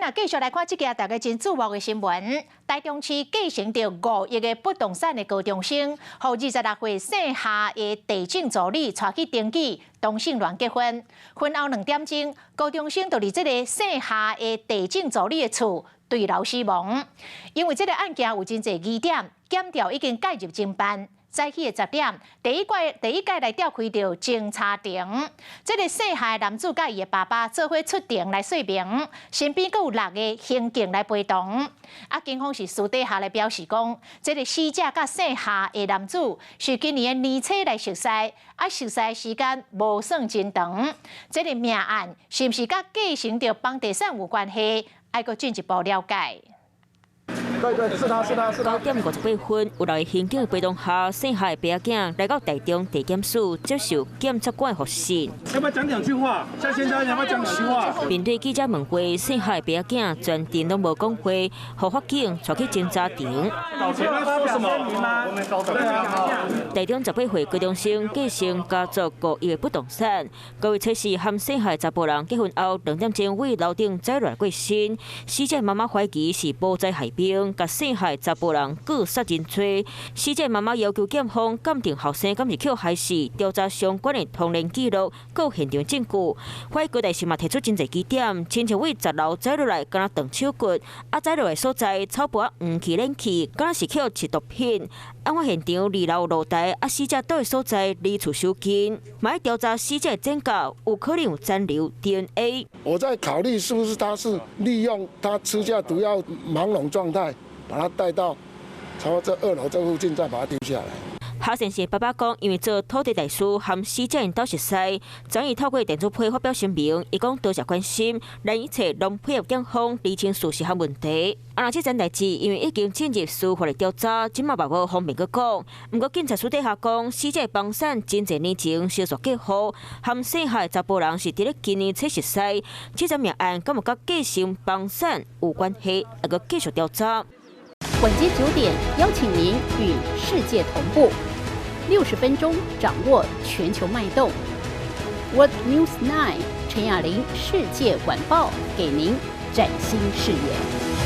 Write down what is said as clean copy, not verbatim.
咱繼續來看這件大家真矚目的新聞。台中市繼承著5億的不動產的高中生，予26歲姓夏的地政助理帶去登記同性戀結婚。婚後2點鐘，高中生就佇這个姓夏的地政助理的厝墜樓死亡。因為這个案件有真濟疑點，檢調已經介入偵辦。早起的10點，第一擺來召開著偵查庭。這个姓夏的男子佮伊的爸爸做伙出庭來說明，身邊閣有六个刑警來陪同。啊，警方是私底下來表示講，這个死者佮姓夏的男子是今年的年初來熟似，啊，熟似時間無算真長。這个命案是毋是佮繼承著房地產有關係？愛閣進一步了解。對對，是他是他是他。 9點58分，有六个刑警陪同下，姓夏的爸仔囝來到台中地檢署接受檢察官的複訊。要不要講兩句話？夏先生，你要不要講實話？面對記者問話，姓夏的爸仔囝全程攏無講話，予法警帶去偵查庭。說什麼？台中18歲高中生繼承家族5億的不動產，5月初四和姓夏的查埔人結婚後，2點鐘佇樓頂載落來過身。死者媽媽懷疑是無災害兵，共姓夏的查埔人告殺人罪。死者媽媽要求檢方鑑定後生敢是予害死，調查相關的通聯記錄，閣現場證據。法醫高大師嘛提出真濟疑點，親像佇10樓載落來，敢若斷手骨，啊載落來所在草埔仔黃氣冷氣，敢若是予飼毒品。案發現場二樓露台，啊死者佗的所在離厝傷近，嘛欲調查死者指甲有可能有殘留 DNA。我在考慮是不是他是利用他吃下毒藥盲聾狀態，把他帶到朝這二樓這附近，再把他丟下來。夏先生爸爸講，因為做土地大師和死者𪜶兜熟似，昨日透過電子批發表聲明，伊講多謝關心，咱一切攏配合警方釐清事實和問題。啊，若這件代誌因為已經進入司法的調查，這馬嘛無方便閣講。毋過警察私底下講，死者房產真濟年前相續過戶，和姓夏的查埔人是佇咧今年初熟似，這樁命案敢有佮繼承房產有關係，猶閣繼續調查。晚間9點，邀請您與世界同步，60分鐘掌握全球脈動。World News 9 陳雅玲世界晚報，給您嶄新視野。